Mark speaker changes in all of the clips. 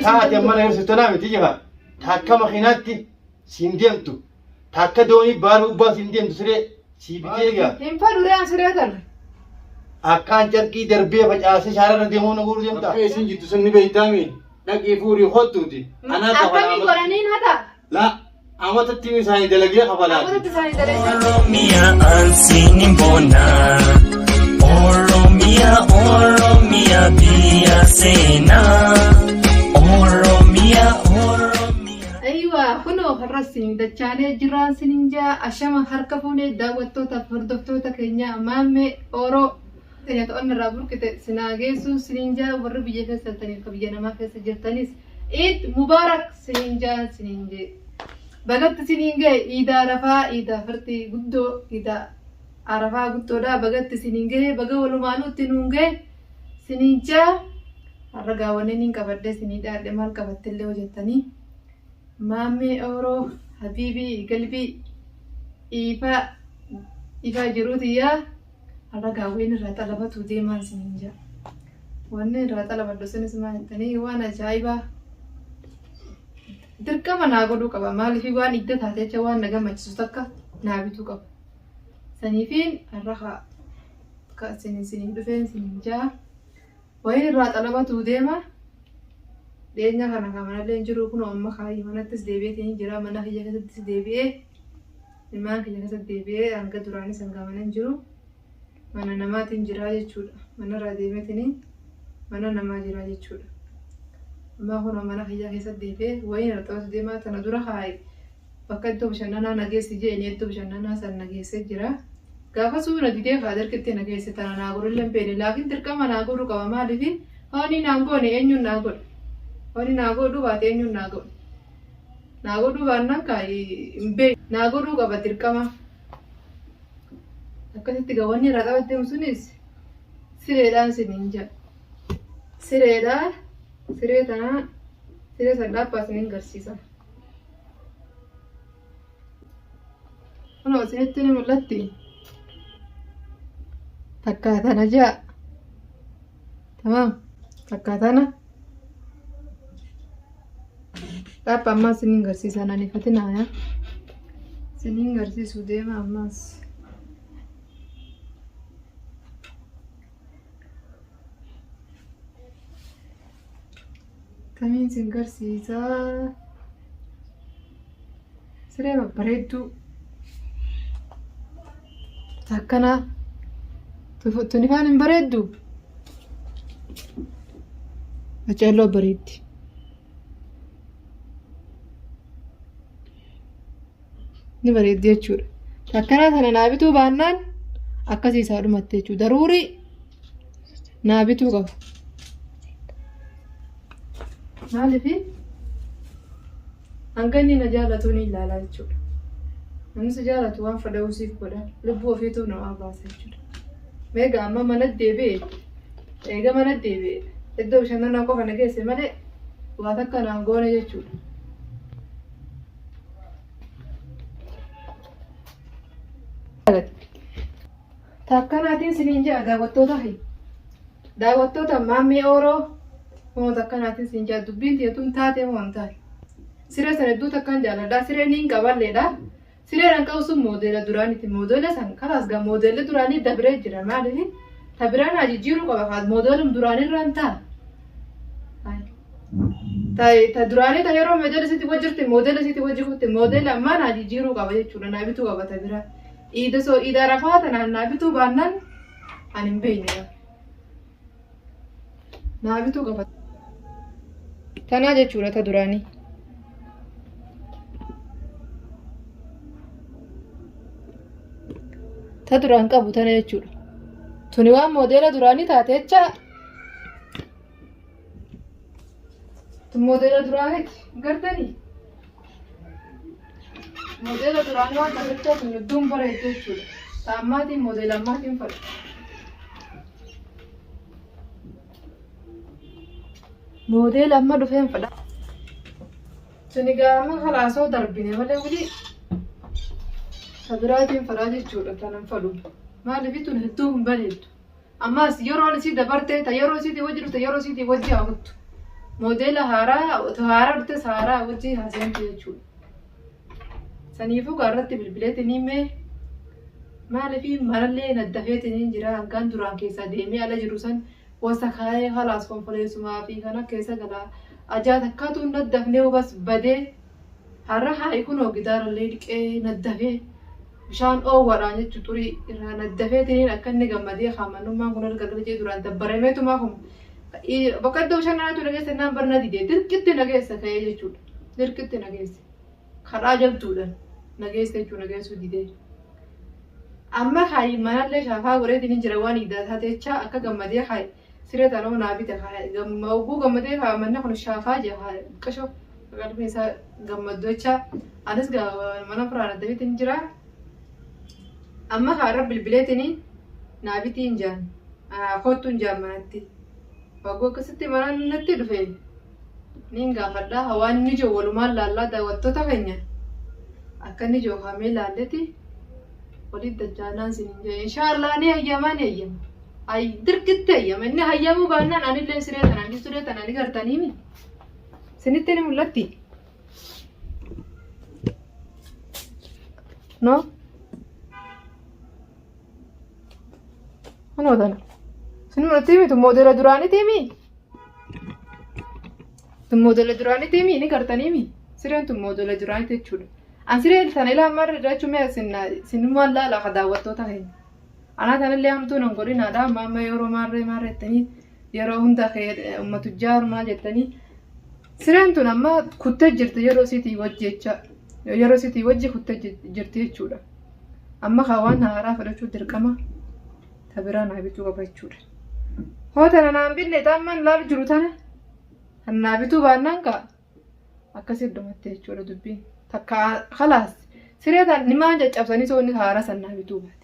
Speaker 1: Kafalii siin
Speaker 2: Taate amma na
Speaker 1: danda'u.
Speaker 2: hirsitu tanaa miti jifa. Taakka makiinaatti siin deemtu. Taakka doonii baala gubbaa siin deemtu siree sii bitee egaa.
Speaker 1: Hin fadhu ree an siree tana.
Speaker 2: Akkaan carqii darbee facaasee shaararra deemuu na guuruu deemta.
Speaker 3: Bakka isin jirtu sun ni beektaami. Dhaqii fuudhii kottuuti. Anaa
Speaker 1: Akkamii godhaniin hata?
Speaker 3: La amatatti isaanii dalagee kafalaati.
Speaker 1: Amatatti isaanii dalagee.
Speaker 4: Oromia ansiin bona. Oromia, Oromia biyya seenaa. Oromia, Oromia.
Speaker 1: Aywa kunoo har'as dachaanee jiraan sinin jaa ashama harka fuunee daawwattootaaf hordoftoota keenya maammee ooroo teenya to'anna irraa burqite sinaa geessuun sinin jaa warri biyya keessa jirtaniif ka biyya namaa keessa jirtanis Iid Mubaarak sinin jaa sinin jee bagatti sinin gahe iida arafaa iida fartii guddoo iida arafaa guddoodha bagatti sinin gahe baga walumaanuu itti nuun gahe sinin jaa har'a gaawwanni niin qabadhe sinii dhaadhe maal qabattellee hojjettanii maammee ooroo habiibii galbii iifaa ifaa jiruu tiyyaa har'a gaawween irraa xalabatu deemaan sinin jaa. Wanni irraa xalabadhu sunis maal jettanii waan ajaa'ibaa dirqama naa godhuu qaba. Maaliif waan idda taate jecha waan na gammachiisu takka naa bituu qaba. Saniifiin har'a haa ka isin isiniin dhufeen isiniin jaa wayiin irraa xalabatuu deema. Dhiyeenya kana kan manallee hin jiru kunoo amma kaayii manattis deebi'eetiin jira mana kiyya keessattis deebi'ee ilmaan kiyya keessatti deebi'ee hanga duraanis hanga mana hin jiru. Mana namaatiin jiraa jechuudha. Manarraa deemeetini mana namaa jiraa jechuudha. Ammaa kunoo mana kiyyaa keessatti deebi'ee wayiin irra taphatu deemaa tana dura kaaye bakka iddoo bashannanaa na geessi jeeni iddoo bashannanaa san na geessee jira. Gaafa suuna didee kaa dirqitti na geesse tana naa godhullee hin beekne laakiin dirqama naa godhuu qaba maaliif hooni naan goone eenyuun naa godha. Hooni naa godhuu baate eenyuun naa godha. Naa godhuu baannaan kaa hin beekne naa godhuu qaba dirqama. Akkasitti gaa wanni irraa taphatteemu sunis sireedhaan isiniin jedha. Sireedha. Siree tana siree san dhaabbaa isiniin garsiisa. Kunoo isinitti ni mul'atti. Takkaa tana ja'a. Tamaam. Takkaa tana. Dhaabba ammaas isiniin garsiisa nan ifatinaa yaa. Isiniin garsiisu deema ammaas. Kamiin isin garsiisa? Siree babbareedduu. Takkanaa. Tuni faan hin bareeddu? Qaceelloo bareeddi. Ni bareeddi jechuudha. Akkanaa sana naa bituu baannaan akkasii isaa dhumatte jechuudha. Daruurii naa bituu qaba. Maaliif hanga inni na jaallatu ni ilaala jechuudha. Namni si jaalatu waan fedhe siif godha. Lubbuu ofiituu namaa baasa jechuudha. Meegaa amma mana deebi'e eega mana deebi'e iddoo bashannanaa qofa na geesse malee waa takka naan goone jechuudha. Takkanaatiin siniin jedha daawwattoota fi daawwattoota maammee ooroo moo takkanaatiin siin jedha dubbiin tiyya tun taatee moo hin taane. Siree sana hedduu takkaan jaalladha. Siree niin qaballeedha. Sireen an qabu sun moodeela duraaniiti. Moodeela san kalaas gaa moodeelli duraanii dabree jira. Maaliif ta biraa naa jijjiiruu qaba kaa moodeelum duraanirra hin ta'a. Ta ta duraanii ta yeroo moodeela isiitti wajji jirti moodeela isiitti wajji kutte moodeela ammaa naa jijjiiruu qaba jechuudha. Naa bituu qaba ta biraa. Iida soo iida arafaa tanaan naa bituu baannaan ani hin beekne. Naa bituu qaba. Tanaa jechuudha ta duraanii. Ta duraan qabu tana jechuudha. Tuni waan moodeela duraanii taate jecha. Tun moodeela duraaniiti. Gartanii? Moodeela duraanii waan taatechaa tun hedduun bareeddu jechuudha. Ta ammaatiin moodeela ammaatiin fadhu. Moodeela amma dhufeen fadha. Tuni gaama kalaasoo darbine malee wili ta biraatiin fadhaa jechuudha tanan fadhu. Maaliif tun hedduu hin bareeddu. Ammas yeroon isii dabarte ta yeroo isiitii wajji dhufte yeroo isiitii wajji haa kuttu. Moodeela haaraa otoo haaraa dhuftes haaraa wajji haaseentu jechuudha. Saniifuu gaarratti bilbileetiin mee maaliif manallee naddafeetiin jira hangaan duraan keessaa deemee ala jiru san wasa kaayee halaas konfoleessumaa fi kana keessa galaa ajaa takkaatu naddafnee bas badee har'a haayi kunoo gidaarallee dhiqee naddafee bishaan dhoowwaadhaan jechuun xurii irraa naddafeetiin akka inni gammadee haamannummaan kun erga galchee duraan dabbarameetumaa kun bakka iddoo bashannanaatu nageessa naan barna didee dirqitti nageessa ka'ee jechuudha dirqitti nageesse karaa jabduudhaan nageessa jechuun nageessuu didee. Amma kaayi manallee shaafaa godheetiin jira waan iddaa taatecha akka gammadee kaayi siree tanoo naa bite kaayi oguu gammadee kaayi manni kun shaafaa jira kaayi qasho qalbii isaa gammaddu jecha anis mana firaan addabiitiin jira. Amma kaarra bilbileetiin naa bitiin jaan kottuun jaan manatti. Waggaa akkasitti mana natti dhufe niin gaafadha hawaan inni jiru walumaan laallaa daawwattoota keenya akka inni jiru kaamee laalleti. Walitti dachaanaan sinin jedhe inshaallah ni hayyamaa ni hayyama. Ay dirqitti hayyama inni hayyamuu baannaan anillee siree tanaan siree tanaan ni gartaniimi. Sinitti ni mul'atti. No? Kunoo tana. Sin mul'atti miti moodela duraaniiti mi? Tun moodela duraaniiti mi ni gartaniimi? Sireen tun moodela duraaniiti jechuudha. An siree tana ilaa ammarra jiraachuu mee sinummaan laala ka daawwattoota keenya. Anaa tanallee hamtuu nan godhinaadha amma amma yeroo maarree maarree jettanii yeroo hunda uummatu jaaru maal jettanii sireen tun amma kuttee jirti yeroo isiitii wajji jecha yeroo isiitii wajji kuttee jirti jechuudha. Amma kaa waan haaraa fudhachuu dirqama ta biraa naa bituu qaba jechuudha. Hoo tana naan binne taamman laalu jiru tana kan naa bituu baannaan kaa akkasii dhumatte jechuudha dubbiin. Takka khalaas siree tan nimaan caccabsanii soo inni haaraa san naa bituu baate.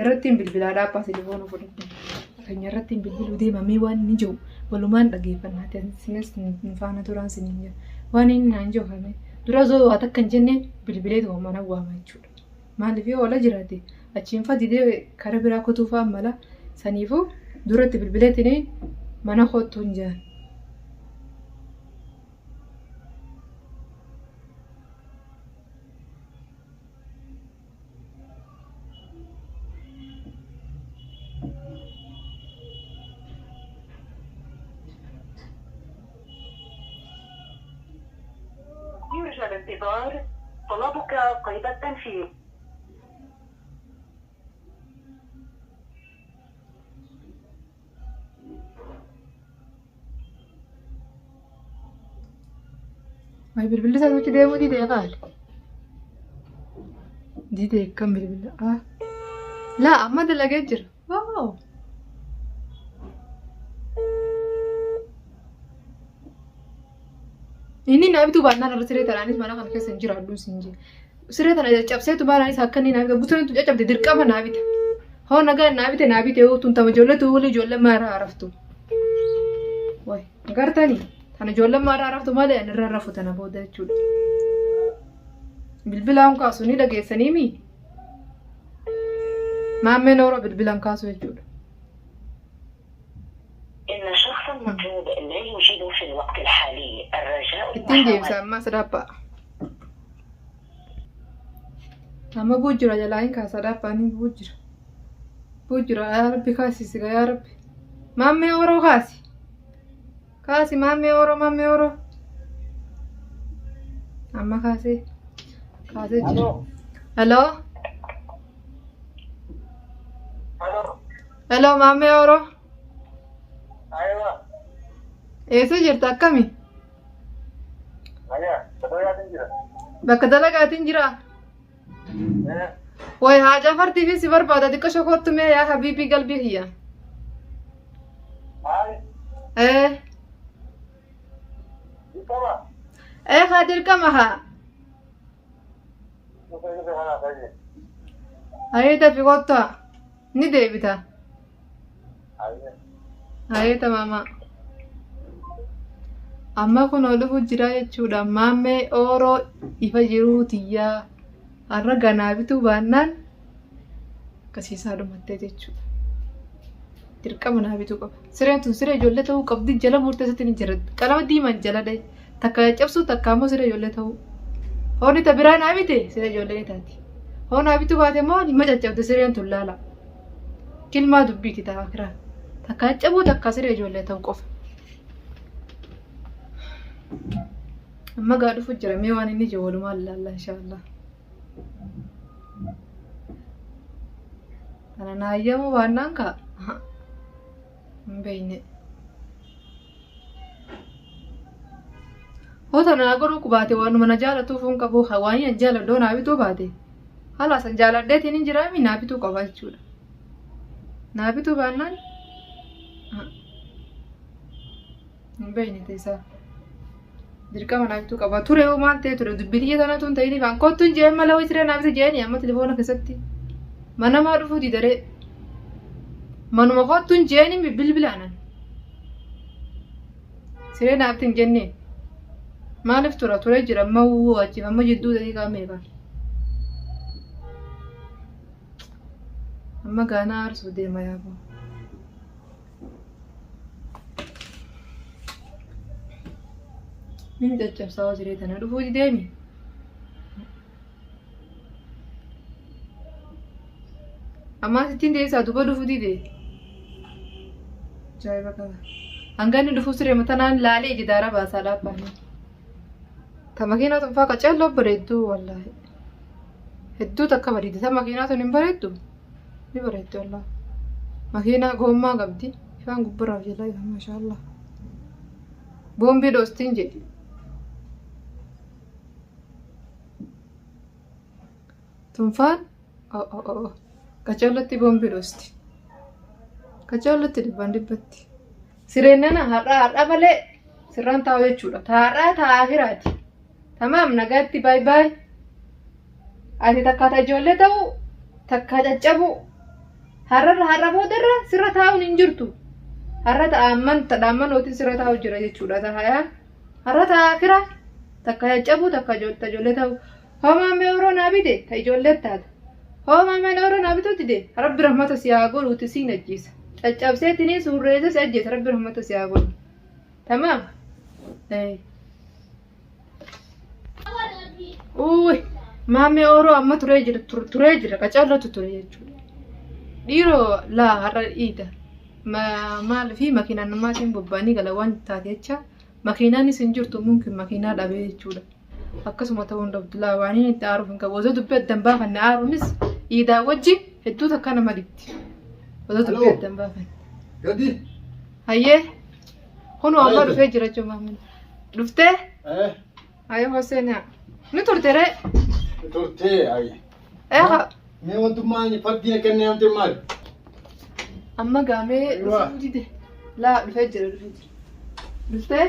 Speaker 1: Irratti hin bilbilaa dhaabbaa telefoona fudhadhe. Keenya irratti hin bilbiluu deemamee waan inni jiru walumaan dhageeffannaa ta'e sinis nu faana turaan siniin jira. Waan inni naan jiru kame dura osoo waa takka hin jenne bilbilee ta'u mana waama jechuudha. Maaliif yoo ola jiraate achiin fadidee karaa biraa kutuu fa'aa mala saniifuu duratti bilbileetiin mana kottu hin jiran.
Speaker 5: يرجى الانتظار، طلبك قيد التنفيذ.
Speaker 1: Wayi bilbilli isaa nuti deemuu didee qaali. Didee akkam bilbila? Ah. Laa amma dalagee jira. Waaw. Inni naa bituu baannaan irra siree tanaanis mana kana keessa hin jiraadhu siin jee. Siree tana caccabseetu baanaanis akka inni naa bita guutuun caccabde dirqama naa bita. Hoo nagaan naa bite naa bite yoo tun tama ijoollee tuulii ijoollee maara araftu. Wayi gartanii tana ijoollee maara araftu malee ani irra rafu tana booda jechuudha. Bilbilaan kaasu ni dhageessanii mi? Maammeen hoora bilbilaan kaasu jechuudha.
Speaker 5: إن الشخص المطلوب لا يوجد في الوقت الحالي، الرجاء
Speaker 1: Ittiin deebisa
Speaker 5: المحاولة.
Speaker 1: ammaa sadaffaa. Amma buu jira jalaa hin kaasa sadaffaa ni buu jira. Buu jira yaa rabbi kaasisi yaa rabbi. Maammee horoo kaasi. Kaasi maammee horoo maammee horoo. Amma kaasee kaasee jira. Hello. Hello maammee horoo. Eessa jirta akkami? Bakka dalagaatiin jiraa? Way haajaa fartii fi si barbaada xiqqoo shokottu mee yaa habiibii qalbii kiyya. Ee. Ee haa dirqama haa. Hayee tafi kottaa. Ni deebita. Hayee tamaama. Amma kun ol dhufu jira jechuudha. Maammee ooroo ifa jiruu tiyyaa. Har'a ganaa bituu baannaan akkasiisaa dhumattee jechuudha. Dirqama naa bituu qaba. Sireen tun siree ijoollee ta'uu qabdi jala murtee sitti ni jira. Qalama diimaan jala dhahe. Takka caccabsuu takka ammoo siree ijoollee ta'uu. Hooni ta biraa naa bite siree ijoollee ni taati. Hoo naa bituu baate immoo dhimma caccabde sireen tun laala. Kilmaa dubbiiti ta'a akiraa. Takka caccabuu takka siree ijoollee ta'uu qofa. Amma gaa dhufu jira mee waan inni jiru walumaan laalla inshaallah. Kana naa eeyyamuu baannaan kaa hin beekne. Hoo tana naa godhuu baate waanuma na jaalatuuf hin qabu waan hin jaaladhu naa bituu baate. Haala san jaaladheetiin hin jiraami naa bituu qaba jechuudha. Naa bituu baannaan hin beekne teessaa. Dirqama naa bituu qaba. Ture hoo maal ta'e ture dubbii tiyya tanatu hin ta'in ifaan kottu hin jeen malee hojii siree naa bite jeeni amma telefoona keessatti. Manamaa dhufuu didaree. Manuma kottu hin jeeni bilbilaanan. Siree naa bite hin jenneen. Maaliif tura turee jira amma wuu achiif amma jidduu daqiiqaa meeqa. Amma gaanaa aarsuu deema yaaboo. Min caccabsaa hoo siree tana dhufuu dideemi. Ammaa sittiin deebisaa duba dhufuu dide. Ajaa'iba qaba. Hanga inni dhufuu siree matanaan laalee ija daara baasaa dhaabbaanii. Ta makiinaa tun faa qaceelloo bareedduu wallaahi. Hedduu takka bareeddi. Ta makiinaa tun hin bareeddu. Ni bareeddi wallaahi. Makiinaa goommaa qabdi. Ifaan gubbarraaf jalaa ifa maashaallah. Boombii dhoostiin jedhi. Tunfaan qaceellotti boombii dhoosti. Qaceellotti dhibbaan dhibbatti. Sireen nana har'aa har'a malee sirraan taa'u jechuudha. Taa'aa taa'aa firaati. Tamaam nagaatti baay baay. Ati takka ta ijoollee ta'u takka caccabu har'arra har'a boodarra sirra taa'uun hin jirtu. Har'a ta'aamman tadhaamman ootiin sirra taa'u jira jechuudha. Taa'aa har'a taa'aa fira takka caccabu takka ijoollee ta'u. Hoomaan mee oroo naa bite ta ijoollee taata. Hoomaan mee oroo naa bituu dide rabbi rahmata si haa godhuuti siin ajjeesa. Caccabseetinii suurreessee si ajjeesa rabbi rahmata si haa godhu. Tamaam. Uuy maammee oroo amma turee jira turee jira qacarratu ture jechuudha. Dhiiroo laa har'a dhiita. Maaliif makiinaan namaatiin bobba'anii gala waan taate jecha makiinaanis hin jirtu mumkin makiinaa dhabee jechuudha. Akkasuma ta'uu hin dhabdu laa waan inni itti aaruuf hin qabu. Osoo dubbii adda hin baafanne aaruunis iidaa wajji hedduu takka nama dhibdi. Osoo dubbii adda hin baafanne.
Speaker 2: Gadi.
Speaker 1: Hayyee kunoo amma dhufee jira jechuun maamila. Dhuftee?
Speaker 2: Eh.
Speaker 1: Hayyee Hoseen yaa. Ni turte ree?
Speaker 2: Turtee ayi.
Speaker 1: Eeqa.
Speaker 2: Mee wantummaan fardiin akka inni hamte maali?
Speaker 1: Amma gaamee
Speaker 2: Aywa.
Speaker 1: dhufuu dide. Laa dhufee jira dhufee jira. Dhuftee?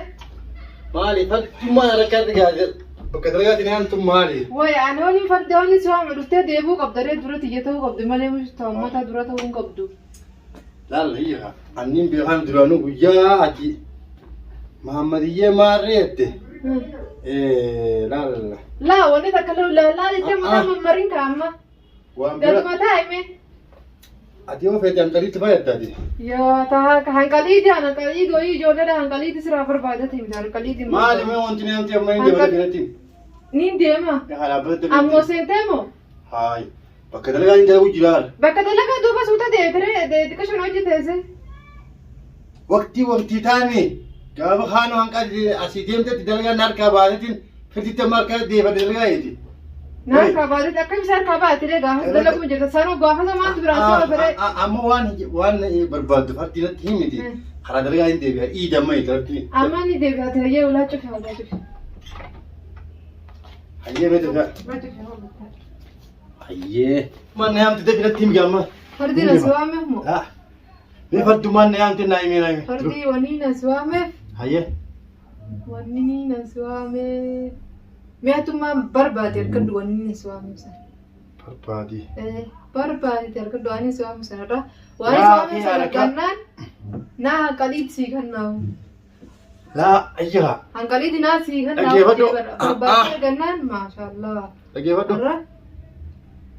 Speaker 2: Maali fardummaan harkatti gaazee bakka dalagaatti ni hamtu maali?
Speaker 1: Wayi ani waliin farda waliin si waame dhuftee deebuu qabda ree dura tiyya ta'uu qabdi malee uummata dura ta'uu hin qabdu.
Speaker 2: Laal hiika anniin beekaan duraanuu guyyaa ati Mahammadiyyee maarree jette. Laal
Speaker 1: Laa wanni takka laa laa jettee mataa mammariin kaa'amma.
Speaker 2: waan bira
Speaker 1: Gaduma taa'ime.
Speaker 2: ati yoo feete hanqaliitti fayyadda ati.
Speaker 1: Yoo ta'a hanqaliiti hanqaliiti wayii ijoolleedha hanqaliiti siraa barbaadate miti hanqaliiti.
Speaker 2: Maali mee wanti ni hamti amma hin deemte kanatti.
Speaker 1: Niin deema.
Speaker 2: Dhaabbata
Speaker 1: Ammoo seentee moo?
Speaker 2: Haay bakka dalagaa hin dalagu jiraar.
Speaker 1: Bakka dalagaa duuba suuta deetiree xiqqashoon hojjeteesse.
Speaker 2: Waqtii waqtii taane gaafa kaanoo hanqa asii deemtetti dalagaa harkaa baatetiin firtitti amma harkaa deefadhe dalagaa jeeti.
Speaker 1: Na harkaa baatetti akka ibsa harkaa baatiree gaafa dalaguma jirta sanuu gaafa samaantu biraan si oofere.
Speaker 2: Amma waan waan barbaaddu fardi irratti himiti karaa dalagaa hin deebi'a iida amma irratti.
Speaker 1: Amma ni deebi'a hayyee ulaa cufe ulaa cufe.
Speaker 2: Hayyee beektu
Speaker 1: Ulaa cufe ulaa.
Speaker 2: Hayyee. Manni haamti deebi natti himi amma.
Speaker 1: Fardi na si waameef moo?
Speaker 2: Mee fardummaan na yaamte naa himee naa hime.
Speaker 1: Fardi wanni na si waameef
Speaker 2: Hayyee.
Speaker 1: wanni na si waameef mi'atummaan barbaade argadhu wanni na si waameef sana.
Speaker 2: Barbaadi.
Speaker 1: Barbaade argadhu waan si waame sanarra waan si
Speaker 2: Yaa
Speaker 1: waame
Speaker 2: fi
Speaker 1: sana
Speaker 2: harka.
Speaker 1: gannaan naa hanqaliit sii kennaawu.
Speaker 2: Laa ayyaa.
Speaker 1: Hanqaliiti naa sii kennaawu.
Speaker 2: Dhaggeeffadhu.
Speaker 1: Barbaade argannaan maashaallah.
Speaker 2: Dhaggeeffadhu.
Speaker 1: Irra.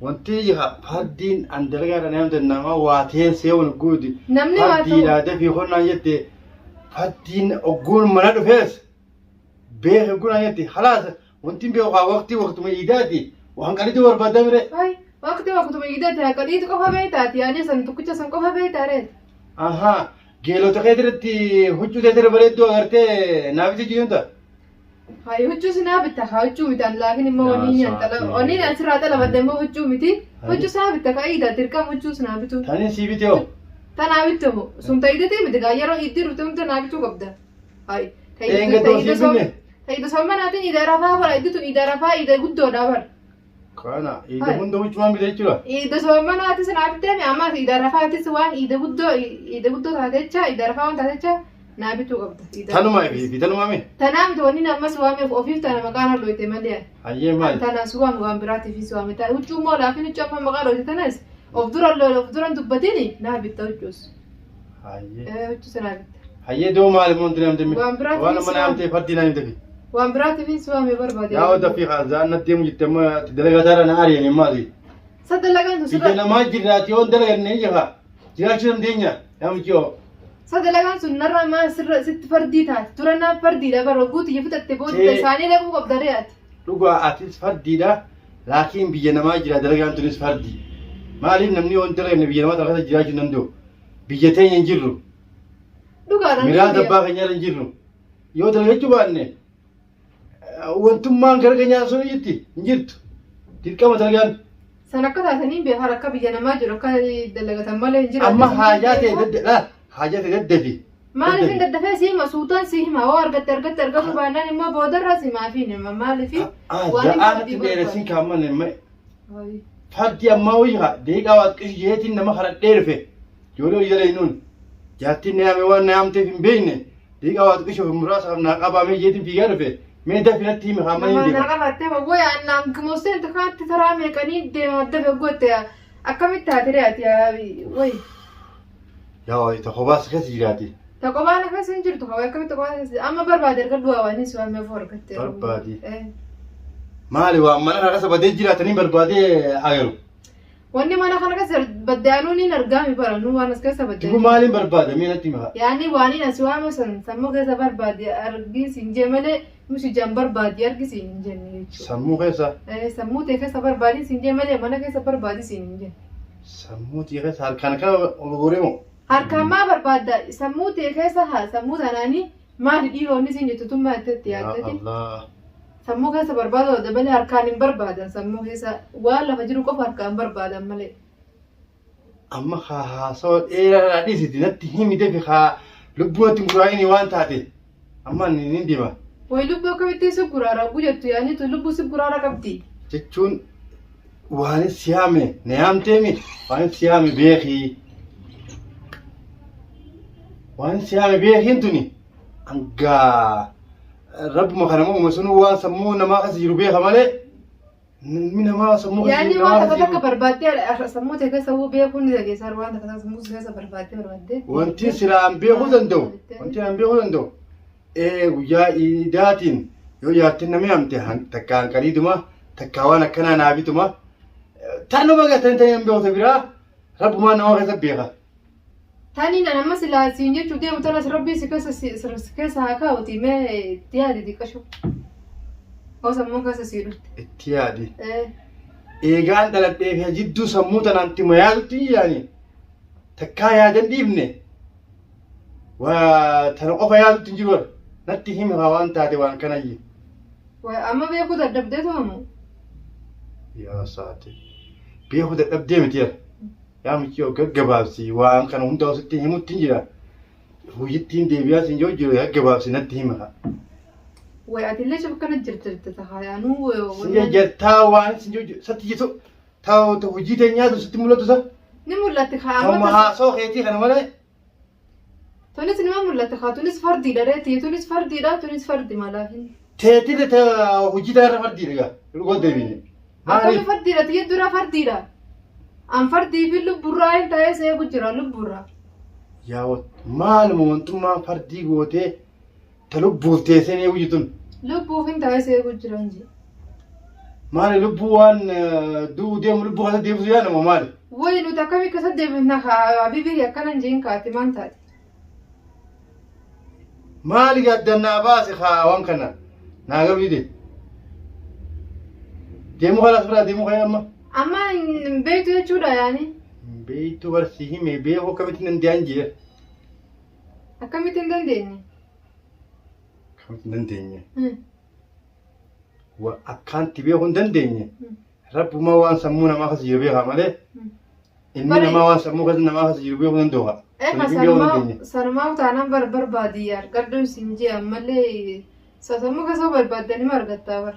Speaker 2: Wanti jira fardiin an dalagaa dha namta nama waa ta'een seewwan guuti.
Speaker 1: Namni waa ta'u.
Speaker 2: Fardiidhaa dafii qonnaan jette fardiin ogguun mana dhufees beeke ogguun jette halaas wanti beeku haa waqtii waqtuma iidaati waan qaliitu barbaadda mire.
Speaker 1: Ay, waqti waqtuma iidati haa qaliitu qofa beektaati yaani san tokkicha san qofa beektaa reet.
Speaker 2: Ahaa geelota kee irratti huccuu teetirra bareedduu agartee naaf ija jiruunta.
Speaker 1: Hayi huccuu sinaa bitta haa huccuu miti an laakiin immoo
Speaker 2: Yaa
Speaker 1: wanni an xala
Speaker 2: saafii.
Speaker 1: wanni an sirraa xalabadde immoo huccuu miti
Speaker 2: Hayi.
Speaker 1: huccuu sinaa bitta ka iida dirqama huccuu sinaa bitu.
Speaker 2: Taniin sii bitee hoo?
Speaker 1: Tanaa bitte moo sun ta iidatee miti gaa yeroo iiddii dhufte hunda naa bituu qabda. Hayi ta
Speaker 2: Eenga
Speaker 1: iidda
Speaker 2: doosii binne?
Speaker 1: ta iidda sommanaatiin iida rafaa bara iiddi tun iida rafaa iida guddoodha bara.
Speaker 2: Kana iida
Speaker 1: Hayi.
Speaker 2: hunda huccumaan bite jechuudha.
Speaker 1: Iida sommanaatis naa bittee mi ammas iida rafaatis waan iida guddoo iida guddoo taatecha iida rafaa waan taatecha naa bituu qabda. Iida
Speaker 2: Tanuma fi tanuma mi?
Speaker 1: Tanaa miti wanni ammas waameef ofiif tana maqaan hallooyte malee.
Speaker 2: Hayyee maali?
Speaker 1: Tana si waame waan biraatiifis waame ta'a. Huccuu immoo laafin huccuu amma maqaa dhooyte tanas of dura loola of duran dubbatini naa bitta huccuus.
Speaker 2: Hayyee.
Speaker 1: Huccuu sana bitta.
Speaker 2: Hayyee doo maali moo wanti namti?
Speaker 1: Waan biraatiifis
Speaker 2: Waan amma
Speaker 1: waan-
Speaker 2: namti fardii namti fi.
Speaker 1: Waan biraatiifis waame barbaade.
Speaker 2: Yaa dafii haazaan natti deemu jette amma dalagaa taara na ari'an maali?
Speaker 1: Sa dalagaan sun
Speaker 2: Biyya
Speaker 1: sirra
Speaker 2: namaa jirraati yoon dalaganne jira. Jiraachuu dandeenya. Yaa mucoo.
Speaker 1: sa dalagaan sun narraa maa sirra sitti fardii taate dura naaf fardiidha bara guutu ija fudhatte booda
Speaker 2: Tee-
Speaker 1: isaanii dhaquu qabda re'aati.
Speaker 2: Dhugaa atis fardiidha. Laakiin biyya namaa jira dalagaan tunis fardii. Maaliif namni yoon dalaganne biyya namaa tana keessa jiraachuu hin danda'u? Biyya teenya hin jirru.
Speaker 1: Dhugaadhaan
Speaker 2: Miraa dabbaa keenyaa hin jirru. Yoo dalagachuu baanne wantummaan gara keenyaa sun jirti hin jirtu. Dirqama dalagaan.
Speaker 1: San akka taatanii beekaa akka biyya namaa jiru akka dalagatan malee hin jiru.
Speaker 2: Amma haajaa ta'e dadda haajaa ta'e daddafi.
Speaker 1: Maaliif hin daddafee si hima suutaan si hima hoo argatte argatte argatu baannaan immoo boodarraa si maafi hima maaliif
Speaker 2: Ja'aa natti dheeressin kaamman fardi ammaa wayyaa deeqaa waaqqish jeetiin nama kadhadhee dhufe ijoollee hojii dalaynuun jaartiin na yaame waan na yaamteef hin beekne deeqaa waaqqish of muraasaaf naa qabaamee jeetiin fiigaa dhufe mee dafi natti himi kaamman hin
Speaker 1: Nama
Speaker 2: deema.
Speaker 1: qabattee wayyaa naan gimooseen takkaatti taraa meeqanii deema dafe gootte akkamitti taate re'aati wayi.
Speaker 2: Yaa wayi tokko baas keessa jiraati.
Speaker 1: Ta qophaan keessa hin jirtu hawaa akkamitti qophaan keessa amma barbaade argadhu waa waan si waan meefu argatte.
Speaker 2: Barbaade. Maali waan mana kana keessa badee jiraatanii barbaadee agaru.
Speaker 1: Wanni mana kana keessa badde anuu niin argaami bara nu waan as keessa badde.
Speaker 2: Dibu maaliin barbaada mee natti hima.
Speaker 1: Yaani waan inni as waame san sammuu keessa barbaade argii siin jee malee nuti ijaan barbaade argi siin hin jenne jechuudha.
Speaker 2: Sammuu keessa.
Speaker 1: Sammuu tee keessa barbaadi siin jee malee mana keessa barbaadi siin hin jenne.
Speaker 2: Sammuu tee keessa harkaan akkana ol gooree moo?
Speaker 1: Harkaan maa barbaadda sammuu tee keessa haa sammuu tanaanii maali dhiironni siin jettu tun maal itti
Speaker 2: Yaa
Speaker 1: yaaddati?
Speaker 2: Allah.
Speaker 1: Sammuu keessa barbaadu dabalee harkaan hin barbaadan sammuu keessa waan lafa jiru qofa harkaan barbaadan malee.
Speaker 2: Amma haa haasawa dheeraadhaa dhiisiti natti himi dafi haa lubbuu natti muraa'ini waan taate. Amma ani ni deema.
Speaker 1: Wayi lubbuu akkamittiin si guraara oguu jettu yaanitu lubbuu si guraara qabdi.
Speaker 2: Jechuun waan si yaame na yaamteemi waan si yaame beekii. Waan si yaame beekiin tuni hangaa rabbuma kana uume sun waan sammuu namaa keessa jiru beeka malee ilmi namaa sammuu keessa
Speaker 1: Yaani
Speaker 2: jiru
Speaker 1: waan
Speaker 2: namaa
Speaker 1: takka
Speaker 2: keessa
Speaker 1: takka
Speaker 2: jiru.
Speaker 1: barbaaddee sammuu ta'e keessa wuu beekuun ni dhageessa waan takka takka sammuu keessa barbaaddee barbaaddee.
Speaker 2: Wanti silaa beekuu danda'u wanti an beekuu danda'u guyyaa iidaatiin yoo jaartiin nama yaamte takka hanqaliituma takka waan akkanaa naa bituma tanuma gatan ta'e hin beektu biraa rabbumaa nama keessa beeka.
Speaker 1: Tani nan amma silaa siin jechuu deemu tanas rabbii si keessa si keessa haa kaa'uti mee itti yaadi xiqqashu. Hoo sammuu keessa sii dhufte.
Speaker 2: Itti yaadi. Eegaan dhaladhee fi jidduu sammuu tanaan itti yaadutti hin yaani. Takkaa yaadan dhiifne. Waa tana qofa yaadutti hin jiru. Natti himi haa waan taate waan kanayyi.
Speaker 1: Amma beekuu dadhabdee tumamu.
Speaker 2: Yaa saate. Beekuu dadhabdee miti yaa. Yaa mucayyoo gaggabaabsi waan kana hunda sitti himutti hin jira. Hojiittiin deebi'aa siin jiru jiru gaggabaabsi natti hima.
Speaker 1: Way atillee shakkana jirta jirta tahayaanuu.
Speaker 2: Sin jajjartaa waan sin jiru satti jitu ta'u hojii ta'e nyaatu sitti mul'atu sa.
Speaker 1: Ni mul'atti haa
Speaker 2: Ta'uma
Speaker 1: amma.
Speaker 2: haasoo keetii kana malee.
Speaker 1: Tunis nima mul'atti haa tunis fardiidha reetii tunis fardiidha tunis fardi malaafin.
Speaker 2: Teetile hojii ta'e irra fardiidha egaa. Dhugoo deebiine.
Speaker 1: Akkami
Speaker 2: Maaliif?
Speaker 1: fardiidha tiyya dura fardiidha. An fardii fi lubburraa hin ta'ee seeku jira lubburraa.
Speaker 2: Yaa maaluma wantummaan fardii gootee ta lubbuuf teessee hojii tun.
Speaker 1: Lubbuuf hin ta'ee seeku jira hin jiru.
Speaker 2: Maali lubbuu waan du'uu deemu lubbuu keessa deebisuu yaada moo maali?
Speaker 1: Wayi nuti akkamii keessa deebifna habibi akkana hin jeen kaate maal taate?
Speaker 2: Maali gaaddan naa baase kaa waan kana naa galuu dide. Deemuu kana asirraa deemuu kana amma.
Speaker 1: Amma hin beektu jechuudha yaani.
Speaker 2: Hin beektu barsi hime beekuu akkamitti hin danda'an jee.
Speaker 1: Akkamitti hin dandeenye?
Speaker 2: Akkamitti hin dandeenye? Wa akkaanti beekuu hin dandeenye. Rabbumaa waan sammuu namaa keessa jiru beekaa malee ilmi namaa waan sammuu keessa namaa keessa jiru beekuu danda'u haa.
Speaker 1: Efa
Speaker 2: Saniif beekuu hin dandeenye.
Speaker 1: sanumaaf taanaan bar barbaadi argadhu siin jee ammallee sammuu keessa barbaaddan nima argattaa bar.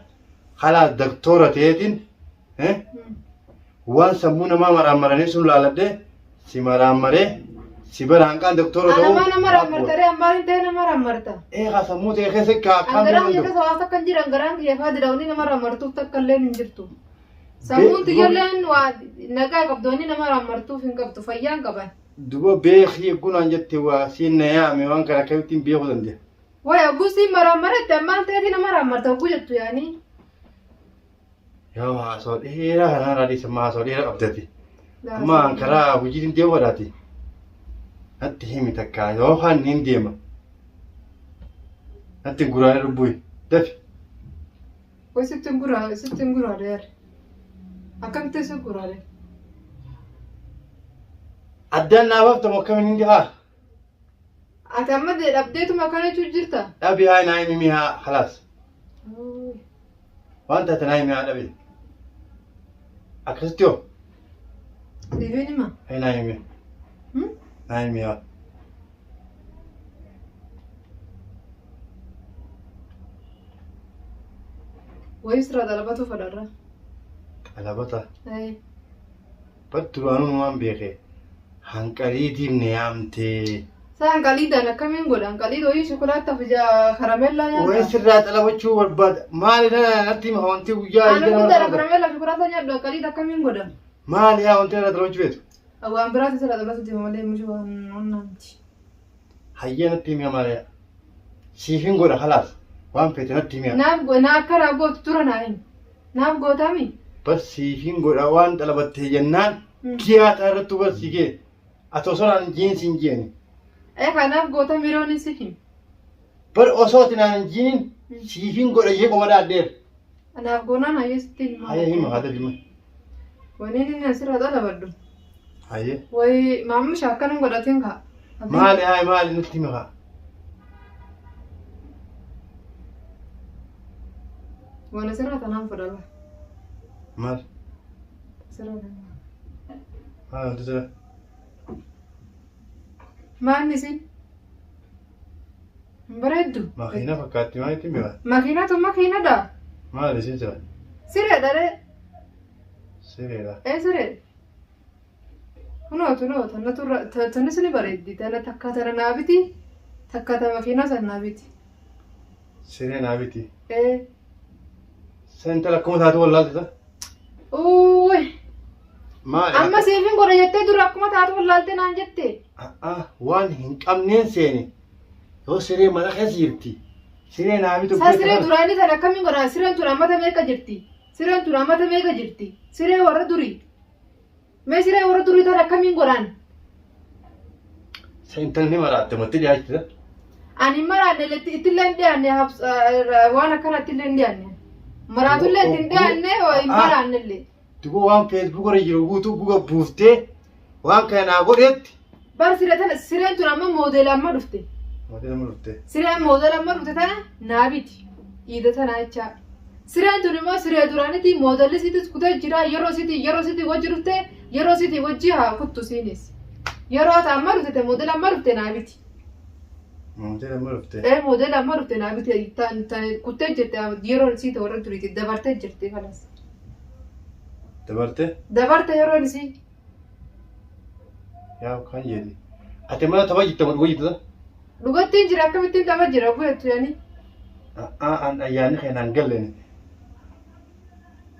Speaker 2: Kalaa daktoora ta'eetiin waan sammuu namaa maraammaranii sun laaladhee si maraammaree si bara hanqaan doktora ta'uu.
Speaker 1: Anamaa nama raammarta ree ammaan hin ta'e nama raammarta.
Speaker 2: Eegaa sammuu ta'e keessa akkaan
Speaker 1: Angaraan kiyya keessa waan takka hin jiran garaan kiyya faa dira wanni nama raammartuuf takka illee hin jirtu. Sammuun tiyyalleen waa nagaa qabdu wanni nama raammartuuf hin qabdu fayyaa hin qaban.
Speaker 2: Duba beekii eeguu naan jette waa siin na yaame waan kana akkamittiin beekuu danda'a.
Speaker 1: Wayi hogguu siin maraammarette ammaan ta'eeti nama raammarta hogguu jettu yaanii.
Speaker 2: Yaa haasoo dheeraa kanaa irraa dhiisa amma haasoo dheeraa qabdati. Amma an karaa hojiitiin deemu godhaati. Natti himi takka yookaan niin deema. Natti hin guraane lubbuyi. Dafi.
Speaker 1: Wayi sitti hin guraa sitti hin guraale yaari. Akkamitti si guraale?
Speaker 2: Addaan naa baaftamu akkamiin hin haa.
Speaker 1: Ati amma dhabdeetuma akkana jechuun jirta?
Speaker 2: Dhabi haa naa himi haa khalaas. Waan taate naa himi haa dhabi. Akkasitti hoo?
Speaker 1: Siifin hima.
Speaker 2: Haa naa himi. Naa himi haa.
Speaker 1: Wayii sirraa xalabatu fedharra.
Speaker 2: Xalabata. Bar duraanuu numaan beeke hanqaliitiif na yaamtee.
Speaker 1: Saa hanqaliidhaan akkamiin godha? Hanqaliid wayii shokolaata fi karameellaa
Speaker 2: Wayi
Speaker 1: nyaata.
Speaker 2: sirraa xalabachuu barbaada. Maali na natti hima wanti guyyaa
Speaker 1: Ani
Speaker 2: ija nama
Speaker 1: guddaadha
Speaker 2: qabda.
Speaker 1: karameellaa fi shokolaata nyaadhu hanqaliid akkamiin godha?
Speaker 2: Maali yaa wanti narraa xalabachuu feetu?
Speaker 1: Waan biraati sirraa xalabatu deema malee mucaa waan onnaa miti.
Speaker 2: Hayyee natti himi maali yaa. Siifin godha kalaas. Waan feete natti himi yaa.
Speaker 1: Naaf na akka naa gootu dura naa himi. Naaf gootaami?
Speaker 2: Bar siifin godha waan xalabattee jennaan kiyaa taa irrattuu bar sii kee. Ati osoo naan hin jiin siin jeeni.
Speaker 1: Ee kanaaf gootami yeroon si himi.
Speaker 2: Bar osoo ati naan hin jiinin siifin godha jee qoma dhaadheera.
Speaker 1: Anaaf goonaan hayyee sitti hima.
Speaker 2: Hayyee hima haa dafi hima.
Speaker 1: Waniin inni asirraa xalabadhu.
Speaker 2: Hayyee.
Speaker 1: Wayi maammisha akkana hin godhatin kaa.
Speaker 2: Maali hayi maali nutti hima kaa.
Speaker 1: Waan asirraa tanaan fudhaba.
Speaker 2: Maal?
Speaker 1: Asirraa tanaan.
Speaker 2: Maal wanti sira?
Speaker 1: Maalni isin? Hin bareeddu?
Speaker 2: Makiina fakkaatti maal ittiin beekaa?
Speaker 1: Makiinaa tun makiinadha.
Speaker 2: Maal isin sira?
Speaker 1: Sireedha ree.
Speaker 2: Sireedha.
Speaker 1: Ee siree. Kunoo tunoo tana turra tanis ni bareeddi. Tana takka tana naa biti takka ta makiinaa san naa biti.
Speaker 2: Siree naa biti.
Speaker 1: Ee.
Speaker 2: San intala akkuma taatu wallaalte ta.
Speaker 1: Uuy.
Speaker 2: Maali?
Speaker 1: Amma siifin godha jettee dura akkuma taatu wallaalte naan jette.
Speaker 2: A'a waan hin qabneen seene. Yoo siree mana keessa jirti. Siree naa bitu.
Speaker 1: Saa siree duraanii tana akkamiin godha? Sireen tun ammata meeqa jirti? Sireen tun ammata meeqa jirti? Siree warra durii. Mee siree warra durii tana akkamiin godhaan?
Speaker 2: Sa intalli maraatte matti dhiyaachita.
Speaker 1: Ani hin maraanne ittillee hin dhiyaanne waan akkana ittillee hin dhiyaanne. Maraatullee itti hin dhiyaanne hin maraanne illee.
Speaker 2: Duboo waan feesbuuk irra jiru guutuu guga buuftee waan kana naa godhetti.
Speaker 1: Bar siree tana sireen tun amma moodeela amma dhufte.
Speaker 2: Moodeela amma dhufte.
Speaker 1: Sireen moodeela amma dhufte tana naa biti. Iida tana jechaa. Sireen tun immoo siree duraaniti moodelli siitis kutee jira yeroo siiti yeroo siiti wajji dhufte yeroo siiti wajji haa kuttu siinis. Yeroo ta amma dhufte moodeela amma dhufte naa biti.
Speaker 2: Moodeela amma dhufte.
Speaker 1: Ee moodeela amma dhufte naa biti tan tan kuttee jirte yeroo siiti warra duriiti dabartee jirti kanas.
Speaker 2: Dabarte.
Speaker 1: Dabarte yeroon isii.
Speaker 2: Yaa kan jedhi. Ati mana tapha jirta moo dhuga jirta?
Speaker 1: Dhugattiin jira akkamittiin tapha jira guyyattu yani.
Speaker 2: A'aa an ayyaanni kee naan galleen.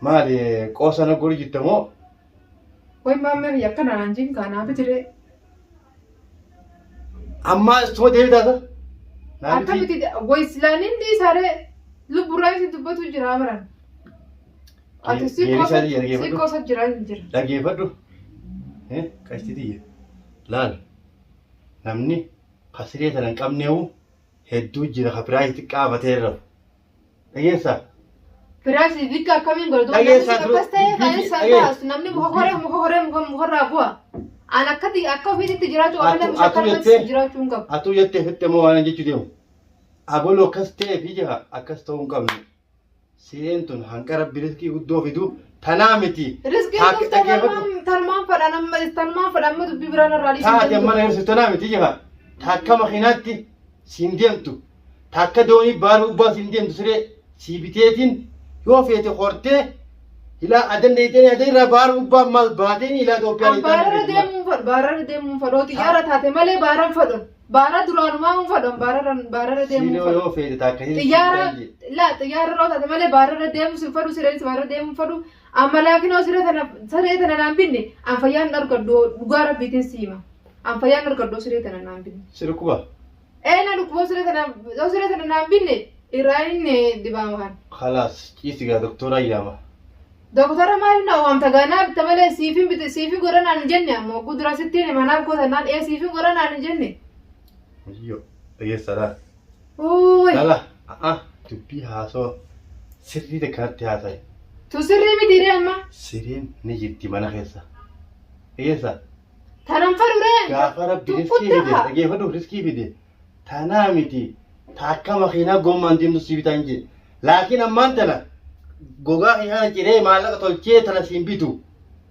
Speaker 2: Maali qoosa na godhu jirta moo?
Speaker 1: Way maammee biyya akkana naan jiin kaanaa bitiree.
Speaker 2: Ammaa istuma deebitaa sa? Naa biti.
Speaker 1: Akkamitti way silaanin dhiisaaree lubburraa isin dubbatu jira amaran. Ati si
Speaker 2: Deebii
Speaker 1: qosa
Speaker 2: isaatii
Speaker 1: si
Speaker 2: dhaggeeffadhu.
Speaker 1: qosa jira hin jira.
Speaker 2: Dhaggeeffadhu. Qashtii tiyya. Laal. Namni ka siree sana hin qabneewu hedduu jira ka biraa xiqqaa batee irra. Dhageessaa?
Speaker 1: Firaashii xiqqaa akkamiin godhatu?
Speaker 2: Dhageessaa
Speaker 1: Namni akkas ta'e kan
Speaker 2: dubbii-
Speaker 1: isaan
Speaker 2: dhagee-
Speaker 1: kaasu namni muka horee muka horee muka mukarraa bu'a. An akkatti akka ofiitti jiraachuu qaba
Speaker 2: Atu-
Speaker 1: namni
Speaker 2: atu
Speaker 1: akkanumatti
Speaker 2: jettee-
Speaker 1: jiraachuu hin qabu.
Speaker 2: Atuu jettee fitte moo waan jechuu deemu. Aboloo akkas ta'ee fi jira akkas ta'uu hin qabnu. Sireen tun hanqa rabbi riskii guddoo fidu tanaa miti.
Speaker 1: Riskiin
Speaker 2: Taak-
Speaker 1: tufta
Speaker 2: dhaggeeffadhu.
Speaker 1: tarmaan tarmaan fadha nama tarmaan fadha amma dubbii biraan irraa dhiisuu
Speaker 2: Taate amma na hir'isu tanaa miti jira. Taakka makiinaatti siin deemtu. Taakka doonii baala gubbaa siin deemtu siree sii biteetiin yoo feete hortee ilaa adan dheeytee adan irraa baala gubbaa maal baateen ilaa Itoophiyaa
Speaker 1: An baararra deemuun fadhu baararra deemuun fadhu xiyyaara taate malee baaran fadhu baara duraanumaa hin fadhu baararra baararra deemuun
Speaker 2: Siinoo
Speaker 1: fadhu.
Speaker 2: yoo feete taakka hin
Speaker 1: Xiyyaara laa xiyyaara irra taate malee baararra deemu sin fadhu sireenis baararra deemuun fadhu amma laakiin siree tana siree tana naan binne an fayyaan hin argadhu dhugaa rabbiitiin siima an fayyaan hin argadhu siree tana naan binne.
Speaker 2: Sirkuba.
Speaker 1: Ee na dhukkuba siree tana siree tana naan binne irraa inni dibaama kan.
Speaker 2: Khalaas ciisi gaa doktora yaama.
Speaker 1: Doktora maaliif na waamta gaanaa bitta malee siifin bite siifin godha naan hin jenne ammoo gudura sittiin hima naaf goota naan ee siifin godha naan hin jenne.
Speaker 2: Muciyyoo dhageessaa laal.
Speaker 1: Uuy
Speaker 2: Lala a'a dubbii haasoo sirrii takkanatti haasa'i.
Speaker 1: Tu sirrii miti ree amma
Speaker 2: Sireen ni jirti mana keessa. Dhageessaa.
Speaker 1: tanan fadhu ree.
Speaker 2: Gaafa rabbi riskii fide dhageeffadhu riskii fide tanaa miti taakka makiinaa gommaan deemtu si bitaan jee. Laakiin ammaan tana gogaa kiyyaana ciree maallaqa tolchee tana siin bitu.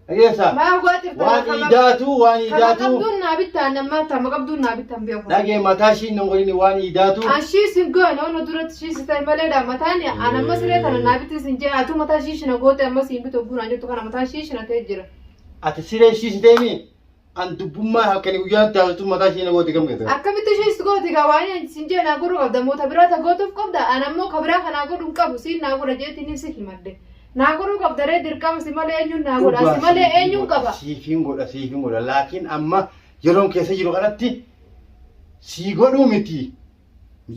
Speaker 2: Dhageessaa.
Speaker 1: Maaf gogaa cirta
Speaker 2: Waan iidaatu waan
Speaker 1: Tama
Speaker 2: iidaatu
Speaker 1: qabduun naa bittaan amma tama qabduun naa bittaan beeku.
Speaker 2: dhagee mataa ishiin hin godhini waan iidaatu.
Speaker 1: Ashii sin goone ono duratti shii si ta'e maleedha mataan an amma siree tana naa bitti sin jee atu mataa shii shina goote amma siin bitu ogguun an jettu kana mataa shii shina ta'e jira.
Speaker 2: Ati siree ishii si ta'e an dubbummaa halkanii guyyaan taasisu mataa ishii na goote gam gate.
Speaker 1: Akkamitti ishee si goote gaa waan sin jee naa godhuu qabda moota biraa ta gootuuf qabda an ammoo ka biraa kanaa godhuu hin qabu siin naa godha jeetiin si himadde. Naa godhuu qabda ree dirqama si malee eenyuun naa godha si malee eenyuun qaba.
Speaker 2: Siifiin godha siifiin godha laakiin amma yeroon keessa jiru kanatti sii godhuu miti.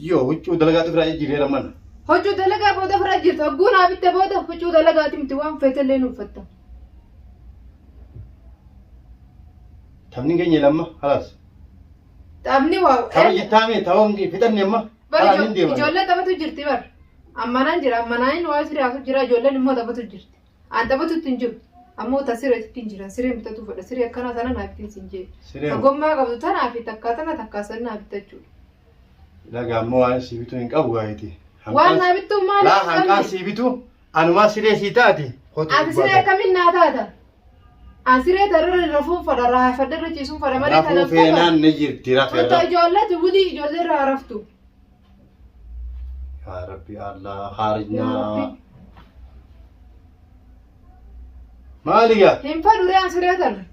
Speaker 2: Yoo huccuu dalagaatu biraa jijjiireera mana.
Speaker 1: Huccuu dalagaa booda fira jirta hogguu naa bitte booda huccuu dalagaati miti waan feetellee nu uffatta.
Speaker 2: Taphni keenya lamma halaas.
Speaker 1: Taphni waa.
Speaker 2: Tapha jettaame tapha fixanne amma.
Speaker 1: Bari
Speaker 2: Halaan hin deeman.
Speaker 1: ijoollee taphatu jirti bar. Ammanaan jira ammanaan waa siree haasuu jira ijoolleen immoo taphatu jirti. An taphatutti hin jiru. Ammoo ta sireetitti hin jira sireen bitatu fedha siree akkanaa tana naaf ittiin sin jee.
Speaker 2: Siree
Speaker 1: Ta gommaa qabdu tanaa fi takkaa tana takkaa san naaf bitachuudha.
Speaker 2: Laga ammoo waan sii bituu hin qabu gaayiti.
Speaker 1: Waan naa bittuu maali
Speaker 2: Laa
Speaker 1: hin
Speaker 2: hanqaan
Speaker 1: qabne?
Speaker 2: sii bitu anumaa siree sii taati. Kotu
Speaker 1: Ati siree akkamiin naa taata? An siree tararra rafuun fadha raafadha irra ciisuun fadha malee
Speaker 2: Rafuu
Speaker 1: tanaaf
Speaker 2: feenaan ni jirti
Speaker 1: Wanta
Speaker 2: rafeerra.
Speaker 1: ijoolleetu bulii ijoollee irraa raftu.
Speaker 2: Yaa Rabbi Allah
Speaker 1: Yaa
Speaker 2: haarijnaa.
Speaker 1: Rabbi.
Speaker 2: Maali gaa?
Speaker 1: Hin fadhu ree an siree tana.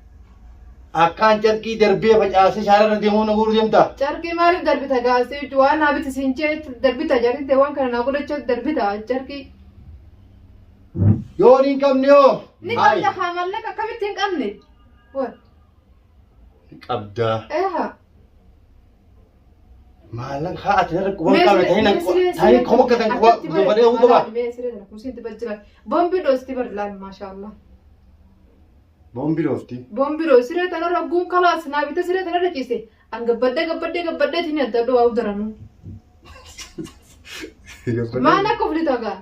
Speaker 2: Akkaan carqii darbee facaasee shaararra deemuu na guuruu deemtaa?
Speaker 1: Carqii maaliif darbita gaasee waan naa biti siin jee darbita jarri waan kana naa godhachuu darbita carqii.
Speaker 2: Yoo hin qabne yoo?
Speaker 1: Ni qabda haa mallaqa akkamitti hin qabne? Wa
Speaker 2: Qabdaa.
Speaker 1: eeha.
Speaker 2: Maallaqa haa ati narra quban qabne ta'in ta'in koma akka tan quba dubaree huu qaba.
Speaker 1: Mee siree tana kuusiin itti jira. Boombii dhoosti bar laal maashaallah.
Speaker 2: Boombii dhoofti.
Speaker 1: Boombii dhoosti siree tanarra guun kalaas naa bite siree tanarra ciise. An gabbadhee gabbadhee gabbadhee tini adda adda waa udaranuu. Maal akka uflita gaa?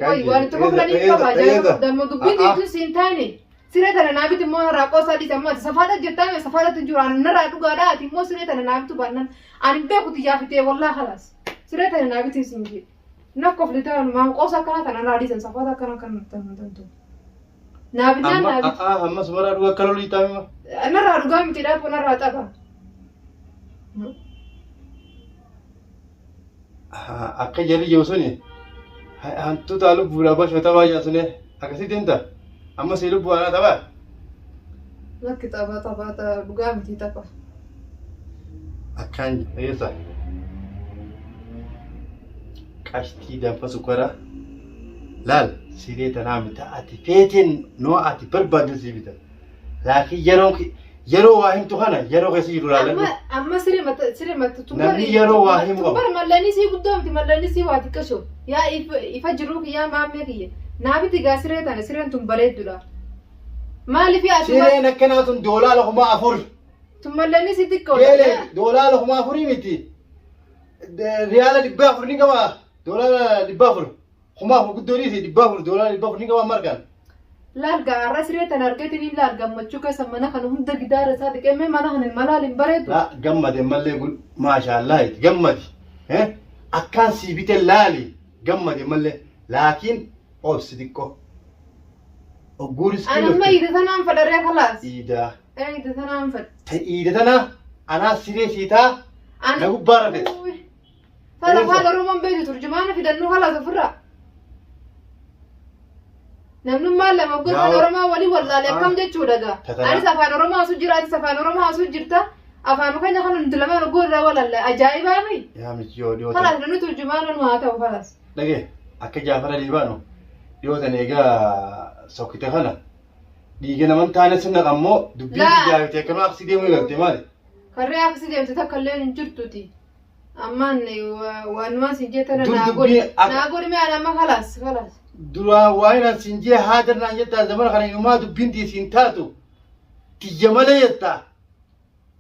Speaker 1: Wayi waan itti koflanii qaba jaalladha. Dubbiin jechuun siin taane siree tana naa biti immoo narraa qoosaa dhiise ammoo ati safaadha jettaa mee safaadhatti hin jiru ani narraa dhugaadha ati immoo siree tana naa bitu baannan ani hin beeku xiyyaa fitee wallaa kalaas siree tana naa biti siin jedhe. Na koflita waan qoosa akkana tana narraa dhiisan safaadha akkana kan tan Naa bitnaan
Speaker 2: Amma
Speaker 1: naa biti.
Speaker 2: amma sumaraa dhugaa akka lolii taa'ima.
Speaker 1: Narraa dhugaa miti dhaaf narraa tapha.
Speaker 2: Akka jarri jiru suni hantuuta lubbuudha bashoo taphaa jiran suni akkasitti himta. Amma si lubbuu anaa taphaa.
Speaker 1: Lakki tapha tapha dhugaa miti tapha.
Speaker 2: Akkaan eessa? Qashtii danfa sukkaraa. Laal siree tanaa mita ati feeteen noo ati barbaadde sii bita. Laakiin yeroo yeroo waa himtu kana yeroo keessa jiru laaladhu.
Speaker 1: Amma amma siree mata siree mata tumbar.
Speaker 2: Namni yeroo waa himu qaba.
Speaker 1: Tumbar mallanii sii guddoo miti mallanii sii waa xiqqasho. Yaa ifa jiruu kiyyaa maammee kiyya. Naa biti gaa siree tana sireen tun bareeddudha. Maaliif ati waan
Speaker 2: Sireen akkanaa tun doolaara 4000.
Speaker 1: tun mallanni si xiqqoodha.
Speaker 2: Geele doolaara 4000 miti. Riyaala 400 ni qaba. Doolaara 400. 4000 guddoo dhiisi 400 doolaara 400 ni qaba markaan.
Speaker 1: Laal gaa har'a siree tana argeetiin hin laal gammachuu keessa mana kana hunda gidaara isaa dhiqee mee mana kana malaal hin bareedu.
Speaker 2: La gammade mallee gul maashaallah gammadi. Eh? Akkaan sii bite laali gammade mallee laakiin obsi xiqqoo. Ogguu riskii
Speaker 1: Ani amma
Speaker 2: dhufte.
Speaker 1: iida tanaan fadharee kalaas.
Speaker 2: Iidaa.
Speaker 1: Ee iida tanaan fadha.
Speaker 2: Ta iida tana anaa siree sii taa
Speaker 1: Ani.
Speaker 2: na gubbaa rafe.
Speaker 1: Uy. Tana afaan Oromoon beektu turjumaana fidannuu kalaas ofirraa. Namnummaan lama gosa afaan Oromoo walii wallaale akkam jechuudha gaa.
Speaker 2: Tatanaa.
Speaker 1: Anis afaan Oromoo haasuu jira atis afaan Oromoo haasuu jirta. Afaan keenya kana nuti lamaan oguu irraa walaalla ajaa'ibaa mi?
Speaker 2: Yaa michiyoo dhiyoo tana.
Speaker 1: Kalaas namni turjumaana nu haa ta'u kalaas.
Speaker 2: Dhagee akka Jaafara Liibaano dhiyoo tana egaa sokkite kana dhiiga naman taane sinna ammoo dubbiin
Speaker 1: Laa.
Speaker 2: biyyaa akkanuma aksii deemuu eegalte maali?
Speaker 1: Karree akkasii deemte takka illee hin jirtuti. Ammaan waanuma siin jee tana
Speaker 2: Dur
Speaker 1: naa
Speaker 2: dubbii
Speaker 1: godhi.
Speaker 2: akka-
Speaker 1: Naa godhi mee ani amma kalaas kalaas.
Speaker 2: Duraan waa'ee naan siin jee haadha naan jettaa zamana kana inumaa dubbiin tiyya siin taatu tiyya malee jettaa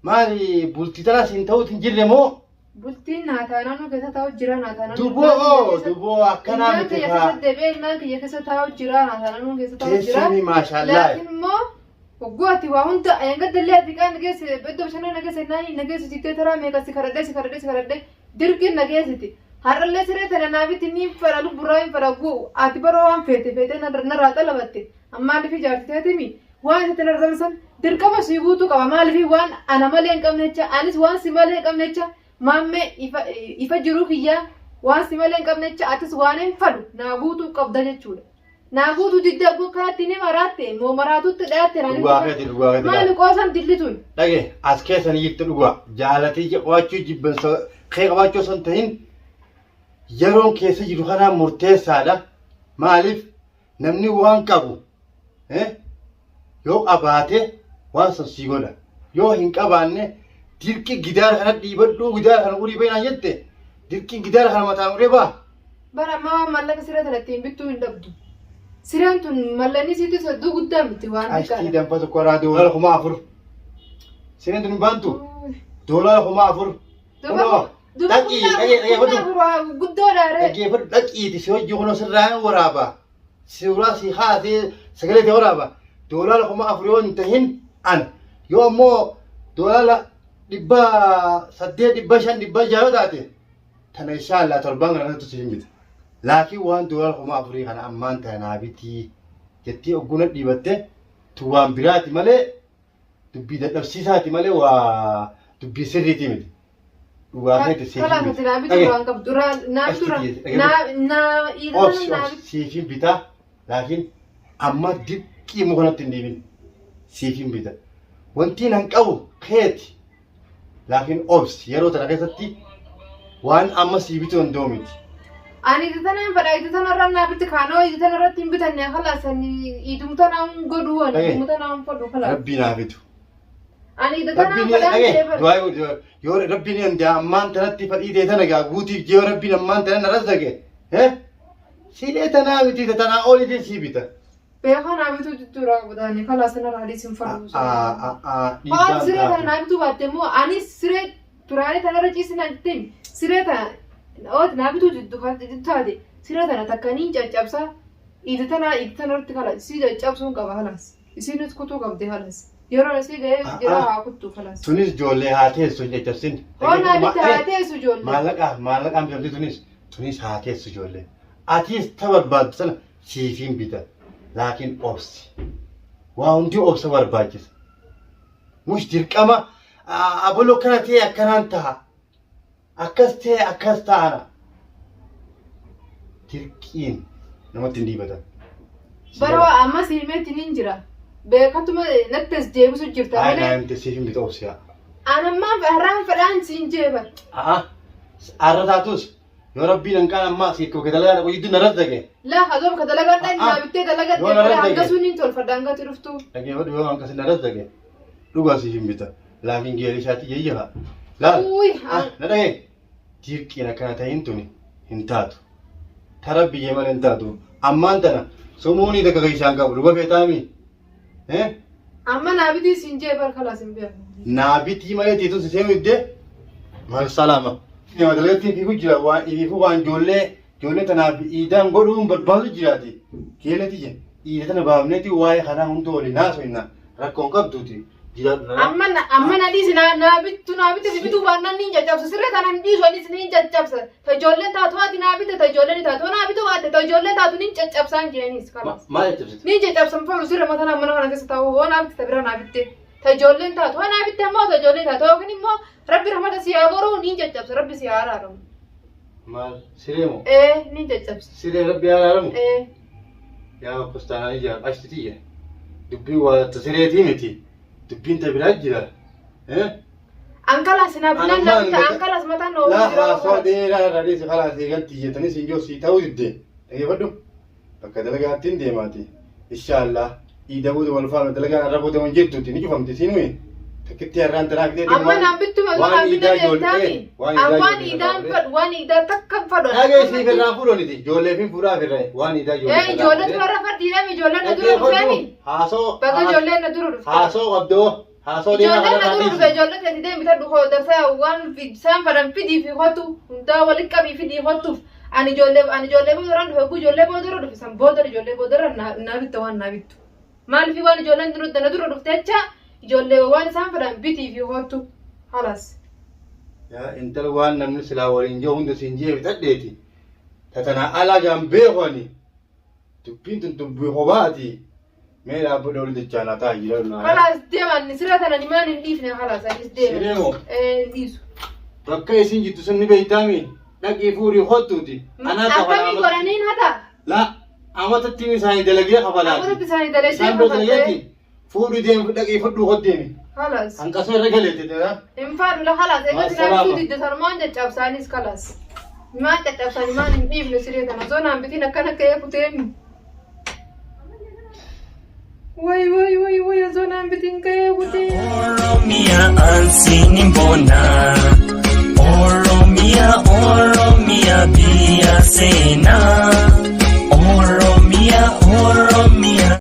Speaker 2: maali bultii tanaa siin ta'uutu hin jirre moo
Speaker 1: Bultiin naa taanaan keessa taa'u jira naa taanaan.
Speaker 2: duboo duboo akkanaa
Speaker 1: Ilmaan
Speaker 2: miti
Speaker 1: kiyya
Speaker 2: kaa
Speaker 1: keessa deebi'ee ilmaan kiyya keessa taa'u jira naa taanaan keessa taa'u jira.
Speaker 2: keessanii maashaallah
Speaker 1: Laakiin immoo hogguu ati waa hunda gadallee ati kaan geesse iddoo bashannana na geesse naani na geesse jettee taraa meeqa si kadhadhee si kadhadhee si kadhadhee dirqiin na geessiti. Har'allee siree tana naa biti ni fedha lubburraa hin fedha guu ati baroo waan feete feetee narraa xalabatte ammaa lifi jaarti teetimi waan isatti narra xalaban dirqama sii guutuu qaba maaliif waan ana malee hin qabne jecha anis waan si malee hin qabne jecha maammee ifa ifa jiruu kiyyaa waan si malee hin qabne jecha atis waan hin fadhu naa guutuu qabda jechuudha. Naa guutuu didda abboo kanatti ni maraatte moo maraatutti dhaatte naan
Speaker 2: Dhugaa keeti dhugaa keeti.
Speaker 1: Maali qoosan dilli tun?
Speaker 2: Dhage as keessa ni jirti dhugaa jaalatii qabaachuu jibbansa kee qabaachuu osoo hin ta'in yeroon keessa jiru kanaa murteessaadha. Maaliif namni waan qabu yoo qabaate waan san sii godha. Yoo hin qabaanne dirqi gidaara kana dhiibadhuu gidaara kana urii bahinaan jette dirqi gidaara kana mataan uree ba'a.
Speaker 1: Bara ammaa waan maallaqa siree tana ittiin bittuu hin dhabdu. Sireen tun mallaqni isiitis hedduu guddaa miti waan
Speaker 2: Qashtii
Speaker 1: xiqqaadha.
Speaker 2: danfa tokko irraa doolaara 4000. Sireen tun hin baantu doolaara 4000. Kunoo dhaqii dhaqee dhaqeeffadhu.
Speaker 1: Guddoodha ree.
Speaker 2: Dhaggeeffadhu dhaqiiti si hojii kunoo sirraa hin waraaba. Suuraa si haasee sagalee ta'e waraaba. Doolaara 4000 yoo hin tahin an yoo ammoo doolaara 800 500 600 yoo taate tana inshaallah torbaan kana keessatti si hin bita. Laakiin waan doolaara 4000 kana ammaan tana naa bitii jettee ogguna dhiibatte tun waan biraati malee dubbii dadhabsiisaati malee waa dubbii sirriitii miti. Dhugaa keeti siif
Speaker 1: Kalaas
Speaker 2: hin
Speaker 1: ati naa
Speaker 2: bita.
Speaker 1: bitu waan qabdu. Naa bitu naa
Speaker 2: Obsi
Speaker 1: naa
Speaker 2: obsi siif hin bita laakiin amma dirqii mukanatti hin dhiibin siif hin bita. Wanti nan qabu keeti laakiin obsi yeroo tana keessatti waan amma sii bituu danda'u miti.
Speaker 1: Ani ija tanaan fedha ija tanarra naa bitti kaanoo ija tanarratti hin bitanne kalaas ani iduma tanaan godhuu ani
Speaker 2: Dhagee.
Speaker 1: iduma tanaan fedhu kalaas.
Speaker 2: Rabbii naa bitu.
Speaker 1: Ani ija tanaan
Speaker 2: Rabbiin
Speaker 1: fedhaan
Speaker 2: dhagee
Speaker 1: ta'e fedha.
Speaker 2: du'aa godhi yoo rabbiin danda'a ammaan tanatti fadhii ta'e tana gaa guutiif jee yoo rabbiin ammaan tana na razzaqe siree tanaa miti tanaa oliitiin sii bita.
Speaker 1: Beekaa naa bituu jechuudha qabataani kalaas narraa dhiisin fedhu. Waan siree tana naa bituu baatte immoo anis siree turaanii tanarra ciisinaan jetteen siree tana ooti naa bituu jiddu taate siree tana takka niin caccabsaa ija tanaa ija tanarratti kalaas isii caccabsuun qaba kalaas. Isiinis kutuu qabdi halas. Yeroo isii ga'ee jira haa kuttu halas.
Speaker 2: Tunis ijoollee haa teessu hin caccabsin.
Speaker 1: Hoo naa bitte haa teessu ijoollee.
Speaker 2: Maallaqaa maallaqaan bitamti tunis tunis haa teessu ijoollee. Atiis ta barbaaddu sana siifiin bita. Laakiin obsi. Waa hundi obsa barbaachisa. Mush dirqama abaloo kana ta'e akkanaan ta'a. Akkas ta'e akkas ta'ana. Dirqiin namatti hin dhiibatan.
Speaker 1: Bara waa ammas himeetti nin jira. Beekatuma natti as deebisu jirta
Speaker 2: Hayi
Speaker 1: malee.
Speaker 2: daa'imti siif hin bita obsi haa.
Speaker 1: Anammaan har'aan fedhaan siin jeeban.
Speaker 2: A'a arra taatus yoo rabbiin hanqaan ammaa siif koo dalagaa dhaqu jidduu na razzaqe.
Speaker 1: Laa hazoom ka dalagaan dhaan
Speaker 2: Ah,
Speaker 1: naa bittee dalagadhe
Speaker 2: yoo na
Speaker 1: malee
Speaker 2: razzaqe.
Speaker 1: hanga sun hin tolfadha hangati dhuftu.
Speaker 2: Dhaggeeffadhu yoo hanqas na razzaqe dhugaa siif hin bita. Laakiin geerii isaatti jayyafa. Laal.
Speaker 1: Uy,
Speaker 2: Ah, na dhagaye. Dirqiin akkana ta'in tuni hin taatu. Ta rabbi jee malee hin taatu. Ammaan tana Sumuunii takka keessaan qabu dhuga feetaami. Eh?
Speaker 1: Amma naa bitii siin jee bar kalaas hin beeku.
Speaker 2: Naa bitii malee tiituun si seenuu iddee maal salaama. Nama dalagatti fiigu jira waan ifiifuu waan ijoollee ijoollee tanaaf iidaan godhuun barbaadu jiraati. Keelati je iida tana baafneeti waa'ee kanaa hunda waliin haasofna rakkoon qabduuti. Jiraadhu nana.
Speaker 1: Amma na amma na dhiisi naa naa bittu naa bitte si bituu baannaan niin caccabsa sirree tana hin dhiisu anis niin caccabsa. Ta ijoolleen taatu ati naa bitte ta ijoolleen taatu naa bituu baatte ta ijoolleen taatu niin caccabsaan jeenis kalaas.
Speaker 2: Maal jechibsite?
Speaker 1: Niin caccabsan falu sirra mataa mana kana keessa taa'u hoo naa bitte ta bira naa bitte. Ta ijoolleen taatu hoo naa bitte ammoo ta ijoolleen taatu yookiin immoo rabbi rahmata si haa boruu niin caccabsa rabbi si haa araaramu.
Speaker 2: Maal siree moo?
Speaker 1: Ee niin caccabsa.
Speaker 2: Siree rabbi haa araaramu?
Speaker 1: Ee.
Speaker 2: Yaa kostaanaa ija qashti tiyya. Dubbiin waa ta sireetii miti. Dubbiin ta biraa jira. Eh?
Speaker 1: Ankalaas naa binnaan naa bitta ankalaas mataan na
Speaker 2: Laa
Speaker 1: ooluu jira.
Speaker 2: haasawaa dheeraa irraa dhiisi kalaas eegalti jettanii siin jiru sii ta'uu didde. Dhageeffadhu. Bakka dalagaatti hin deemaati. Inshaallah iida booda wal faana dalagaan irra booda waan jettuuti ni cufamti siin nuyi. Takkitti har'aan tanaa fidee
Speaker 1: Amma naan bittu malee
Speaker 2: waan
Speaker 1: naan
Speaker 2: iidaa
Speaker 1: binna
Speaker 2: ijoollee
Speaker 1: deemtaami.
Speaker 2: waan
Speaker 1: An
Speaker 2: iidaa
Speaker 1: waan
Speaker 2: ijoollee
Speaker 1: iidaa hin fadhu waan iidaa takka hin fadhu.
Speaker 2: Dhagee siif irraa fuudhaniti ijoolleef hin fuudhaaf irraa waan iidaa ijoollee.
Speaker 1: Ee ijoollee dura irra fadhiidhaami ijoolleen na dura dhufeemi.
Speaker 2: Haasoo
Speaker 1: Bakka ijoolleen na dura dhufte.
Speaker 2: haasoo qabdoo haasoo dheeraa
Speaker 1: Ijoolleen na
Speaker 2: kanarraa
Speaker 1: dura dhufe
Speaker 2: dhiisi.
Speaker 1: ijoollee teessi deemi bitadhu koo darsaa waan isaan fadhan fidii fi hottu hundaa walitti qabii fidii hottuuf ani ijoollee ani ijoollee boodarraan dhufe oguu ijoollee boodarra dhufe san boodarra ijoollee boodarra naa bitta waan naa bittu. Maaliif waan ijoolleen dura na dura dhufte jecha ijoollee waan isaan fedhan bitii fi hottu halas.
Speaker 2: Yaa intala waan namni silaa waliin jiru hunda siin jee bitadheeti. Tatanaa alaa gaan beeku ani. Dubbiin tun dubbii kophaati. Mee dhaabbadha olii dachaanaa ta'a jira naa.
Speaker 1: Kalaas deeman siree tana nimaan hin dhiifne kalaas anis deema.
Speaker 2: Siree moo?
Speaker 1: Ee hin dhiisu.
Speaker 2: Bakka isin jirtu sun ni beektaami. Dhaqii fuudhii kottuuti. Anaa
Speaker 1: Akkamii godhaniin hata?
Speaker 2: La amatatti isaanii dalagee kafalaati.
Speaker 1: Amatatti isaanii dalagee
Speaker 2: Isaan bira
Speaker 1: kafaltee.
Speaker 2: dalageeti. Fuudhii deemi dhaqii fudhuu kot deemi.
Speaker 1: Kalaas.
Speaker 2: Hanqasoo irra galeette tana.
Speaker 1: Hin faadhu la kalaas egaa
Speaker 2: Maasalaama.
Speaker 1: sinaa bituu didde sanumaan caccabsaanis kalaas. Nimaan caccabsaan nimaan hin dhiifne siree tana osoo naan bitiin akkana ka'ee kuteemi. Way way way way osoo naan bitiin ka'ee kutee.
Speaker 4: Oromia ansin bona. Oromia, Oromia biyya seenaa.